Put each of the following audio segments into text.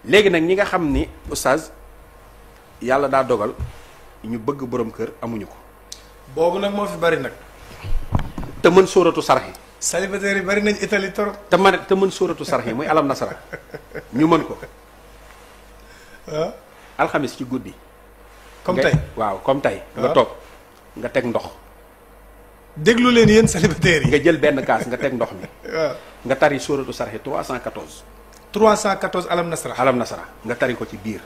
léegi nag ñi nga xam ni oustaz yàlla daa dogal ñu bëgg borom kër amuñu ko. boobu nag moo fi bari nag. te mën sóoratu sarxi. célibataire yi bari nañ Italie trop. te mën sóoratu sarxi muy alam nasara ñu mën ko. waaw. alxamis ci guddi. comme tey waaw comme tey. nga toog nga teg ndox. déglu leen yéen célibataire yi. nga jël benn kaas nga teg ndox mi. waaw nga tari sóoratu sarxi 314. 314 alam nasra. alam nasara nga tari ko ci biir.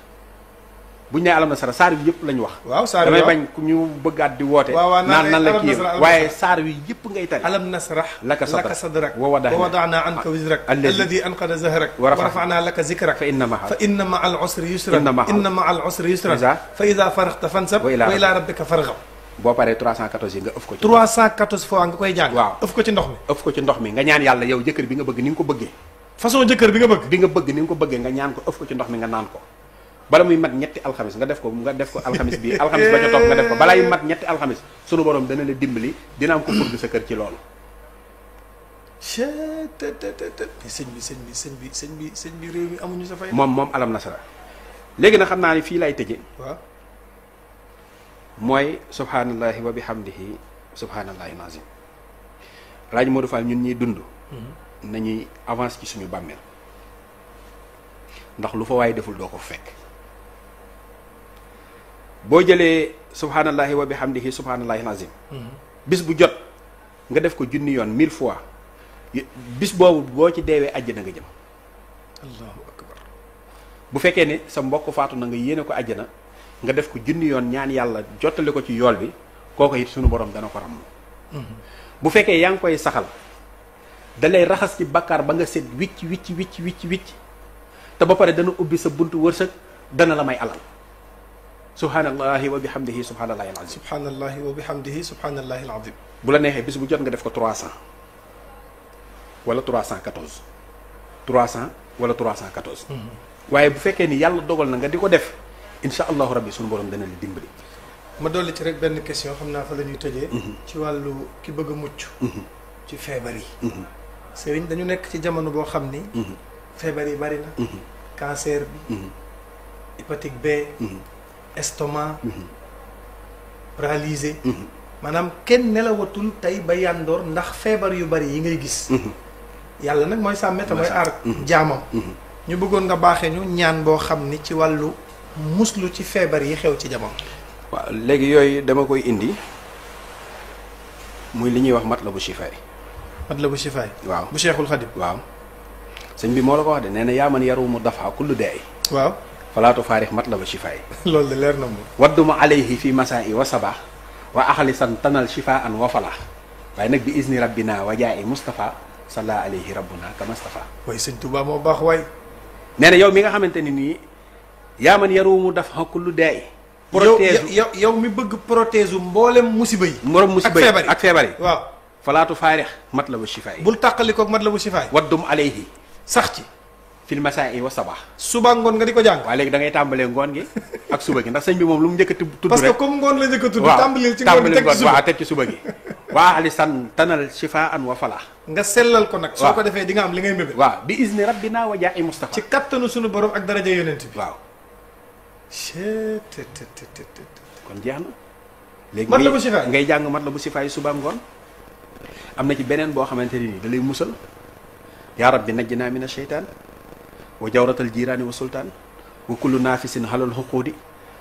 buñ nee alam nasara saar wi yëpp lañu wax. waaw saar wi damay bañ ku ñu bëggaat di woote. waaw naan nan la kii waaye saar wi yëpp ngay tari. alam nasrah laka sadrak wa wada'na anka wizrak alladi anqada zahrak wa rafa'na laka zikrak fa inna ma'al usri yusran inna ma'al usri yusran fa idha faraghta fansab wa ila rabbika farghab. boo paree 314 yi nga ëf ko ci. 314 fois nga koy jàng. waaw ëf ko ci ndox mi. ëf ko ci ndox mi nga ñaan yàlla yow jëkkër bi nga bëgg ni nga ko bëggee. façon jëkkër bi nga bëgg. ni nga ko bëggee nga ñaan ko ëf ko ci ndox mi nga naan ko. bala muy mat ñetti alxamis nga def ko alxamis bi alxamis ba ca topp nga def ko balay mat ñetti alxamis sunu borom dana la dimbali dina am ko furg sa kër ci loolu. sëñ bi réew mi amuñu sa fay. moom alam nasara léegi nag xam naa ni fii lay tëje. waaw. mooy subhanallahi wa bihamdihi subhanallahi nazim raaj Modou Fall ñun ñuy dund. nañuy avance ci suñu bàmmeel ndax lu fa waaye deful doo ko fekk. boo jëlee subhanallahi wa bihamdihi subhanallahi nazim bis bu jot nga def ko junni yoon 1000 fois bis boobu boo ci deewee àjjana nga jëm. allahu akbar. bu fekkee ne sa mbokk faatu na nga yéene ko àjjana nga def ko junni yoon ñaan yàlla jottali ko ci yool bi kooko it suñu borom dana ko ràmm. bu fekkee yaa ngi koy saxal da lay raxas ci bakkaar ba nga set wicc wicc te ba pare dana ubbi sa buntu wërsëg dana la may alal. subhanallahi wa bihamdihi subhanallahi alazim. subhanallahi wa bihamdihi subhanallahi alazim. bu la neexee bis bu jot nga def ko 300 wala 314 300 wala 314. waaye bu fekkee ni yàlla dogal na nga di ko def incha allahu rabbi suñu borom dana la dimbali. ma dolli ci rek benn question xam naa fa la ñuy tëjee. ci wàllu ki bëgg a mucc. ci feebar yi. sëriñ dañu nekk ci jamono boo xam ni. feebar yi bari na. cancer bi. hépatique B. estomac. paralysé. maanaam kenn nelawatul tey ba yàndoor ndax feebar yu bari yi ngay gis. yàlla nag mooy sàmme te mooy aar jaamam. ñu bëggoon nga baaxee ñu ñaan boo xam ni ci wàllu muslu ci feebar yi xew ci jamono. waaw léegi yooyu dama koy indi muy li ñuy wax matlabu shifaay. matlabu shifaay. waaw bu Cheikhul Khadim. waaw sëñ bi moo la ko wax de nee na yaa man yaru mu dafa kullu dee. waaw. falaatu faarix matlabu shifaay. loolu de leer na moom. wadduma alayhi fi masaa'i wa sabah wa axlisan tanal shifaan wa falah waaye nag bi izni rabbina wa jaa'i Mustafa salla alayhi rabbuna ka Mustafa. waaye sëñ Tuubaa moo baax waay. nee na yow mi nga xamante ni nii yaa man yaru mu dafa kullu dee. yow mi bëgg prothèse mboolem musiba yi. moroom musiba yi ak feebar yi. waaw. falaatu faarix matlabu shifaay. bul tàqalikoog matlabu shifaay. waddum alayhi sax ci. fil masaa'i wa sabah. suba ngoon nga di ko jàng. waaye léegi da ngay tàmbalee ngoon gi ak suba gi ndax sëñ bi moom lu mu njëkk a tudd rek. parce que comme ngoon la njëkk a tudd. waaw tàmbalil ci ngoon teg ci suba waaw teg ci suba gi. waa alisan tanal shifaan wa falah. nga sellal ko nag. soo ko defee di nga am li ngay mébé. waaw bi izni rabbina wa jaa'i Mustafa. ci kattanu sunu borom ak daraja yonent bi. waaw. kon jeex na. léegi matlabu shifaay ngay jàng matlabu shifaay suba ngoon. am na ci beneen boo xamante ni da lay musal. yaa rabbi najjinaa mina sheytaan wa jawratal jiiraani wa sultaan wa kullu naafisin halal xuquudi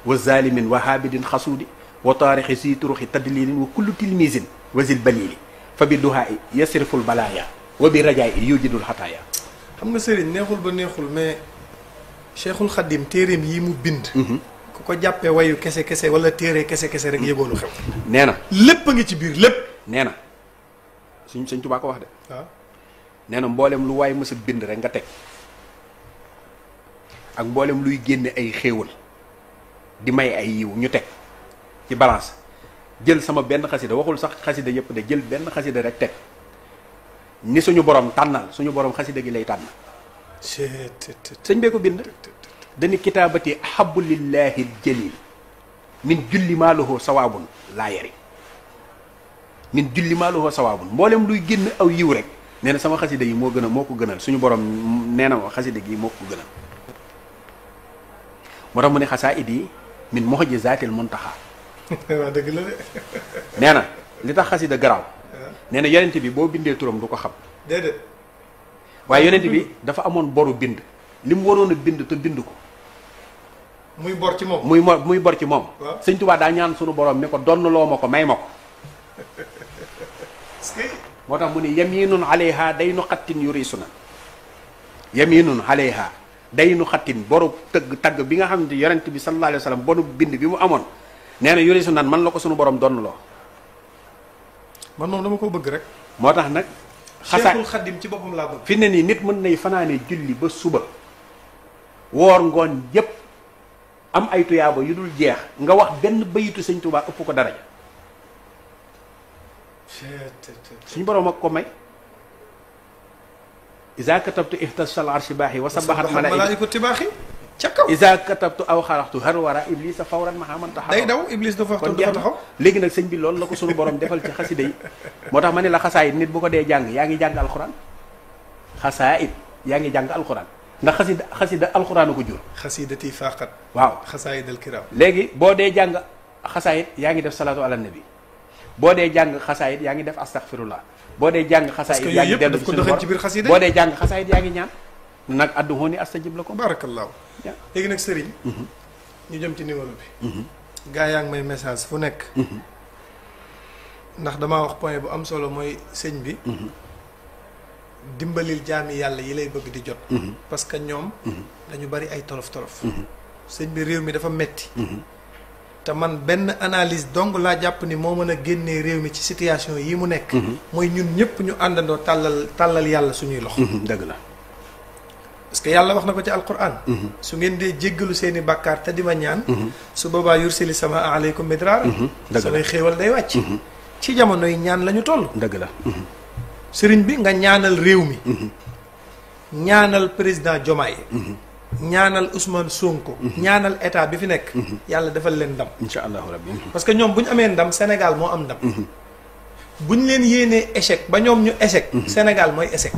wa zalimin wa haabidin xasuudi wa taarixi si turuxi tadlilin wa kullu tilmisin wa zil balili fa bi duhaai yasriful balaaya wa bi rajaay yujidul xataaya. xam nga sëriñ neexul ba neexul mais Cheikhul Khadim téeréem yi mu bind. ku ko jàppee wayu kese kese wala téere kese kese rek yëgoolu xew. nee na lépp a ngi ci biir lépp. nee na Sëñ Tuubaa ko wax de. waaw. nee na mboolem lu waay mës a bind rek nga teg. ak mboolem luy génne ay xéewal di may ay yiw ñu teg ci balance jël sama benn xasida waxul sax xasida yëpp de jël benn xasida rek teg ni suñu borom tànnal suñu borom xasida gi lay tànn. sëñ bee ko bind. dañu kitaabati ahabu lillahi jalil min julli maaluhu sawaabun laa yari min julli maaluhu sawaabun mboolem luy génn aw yiw rek nee na sama xasida yi moo ko gënal suñu borom nee na ma xasida gi moo ko gënal moo tax mu ne xasaa'id yi min mu'jizaatil muntaha waaw dëgg la de. nee na li tax xasida garaaw nee na yonent bi boo bindee turam du ko xam déedéet. waaye yonent bi dafa amoon boru bind li mu waroon a bind te bind ko muy bor ci moom. muy bor ci moom waaw sëñ Tuubaa daa ñaan suñu borom ne ko donnaloo ma ko may ma ko moo tax mu ne yaminun alayha day nu xattin yurisuna yaminun alayha day nu xattin boru tagg bi nga xam ne yonent bi sallallahu alayhi wa sallam bonu bind bi mu amoon nee na yurisuna man la ko suñu borom donnaloo man moom dama ko bëgg rek. moo tax nag Cheikhul Khadim ci boppam laa bëgg. fi ne nii nit mën nay fanaane julli ba suba woor ngoon yépp am ay tuyaaba yu dul jeex nga wax benn bayitu sëñ Tuubaa ëpp ko daraja suñu boroom ak ko may isa katabtu ihtasal arshi baaxi wa sabahat malaa'ikatu tibaaxi ca kaw. isa katabtu aw xaraxtu har wara iblisa fawran mahaman taxaw day daw iblis dafa kon dafa taxaw. léegi nag sëñ bi loolu la ko suñu borom defal ci xasida yi moo tax ma ne la xasaayit nit bu ko dee jàng yaa ngi jàng alxuraan xasaayit yaa ngi jàng alxuraan ndax xasida alxuraan a ko jur xasidati faqat. waaw xasaayid al kiram. léegi boo dee jàng xasaayit yaa ngi def salaatu ala nabi boo dee jàng xasaayit yaa ngi def astaghfirullah boo dee jàng xasaayit yaa ngi dellu ci suñu borom ci biir xasida. boo dee jàng xasaayit yaa ngi ñaan nag adduhooni astajib lakum barakallahu. léegi nag Serigne. ñu jëm ci numéro bi. gaa yaa ngi may message fu nekk. ndax damaa wax point bu am solo mooy sëñ bi. dimbalil jaami yàlla yi lay bëgg di jot. parce que ñoom. dañu bari ay tolof tolof. sëñ bi réew mi dafa metti te man benn analyse dong laa jàpp ni moo mën a génnee réew mi ci situation yi mu nekk. mooy ñun ñëpp ñu àndandoo tàllal yàlla suñuy loxo. dëgg la. parce que yàlla wax na ko ci alquran. su ngeen dee jéggalu seeni bàkkaar te di ma ñaan. su boobaa yursili sama aleykum midraar. dëgg la samay xéewal day wàcc. ci jamono yi ñaan la ñu toll. dëgg la. sëriñ bi nga ñaanal réew mi. ñaanal président Diomaye. ñaanal Ousmane Sonko. ñaanal état bi fi nekk. yàlla defal leen ndam. incha allahu rabbi. parce que ñoom bu ñu amee ndam Sénégal moo am ndam. bu ñu leen yéenee échec ba ñoom ñu échec. Sénégal mooy échec.